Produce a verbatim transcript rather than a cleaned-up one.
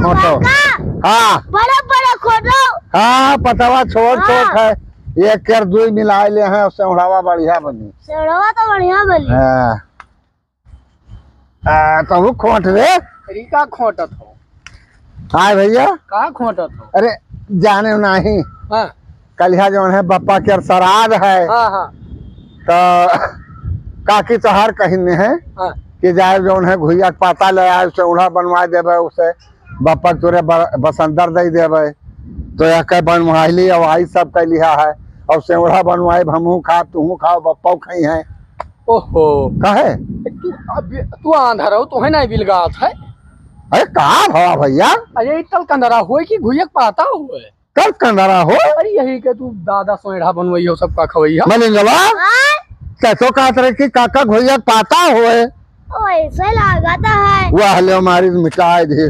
खोटो। काका, हाँ। बड़ा बड़ा खोटो। हाँ, पतवा छोट हाँ। छोट है। एक कर दुई मिलाए ले हैं, सेवढ़ावा बढ़िया बनी। सेवढ़ावा तो बढ़िया बनी। हाँ। आ, तहु खोट रे। अरे का खोटत हो? आय भइया। का खोटत हो? अरे जाने नाही। हाँ। कलिहा जौन है बप्पा के श्राद्ध है। हाँ, हाँ। तो काकी तोहार कहिन है हाँ। कि जाए जौन है घुइया के पाता ले आए, सेवढ़ा बनवाए देबे, उसे बप्पा के तोरे ब-, बसंतर दे देबे। तो यह कह बनवाइली, अब आई सब कह लिहा है, अब सेवढ़ा बनवाए, हमहू खाब, तुहू खाओ, बप्पा खई है। ओहो। काहे? तू, अब तू आंधर हो, तोहे नहीं बिलगात है। अरे का भवा भइया? अरे ई तल कंदरा होए कि घुइया के पाता होए? तल कंदरा हो? अरे यही के तू दादा सोएढ़ा बनवइहो, सबका खवइहा। मलिंगवा? हाँ? ते तो कहत रहे कि काका घुइया के पाता होए। वैसे लागत है। वाह ले मारी मिटाए दे।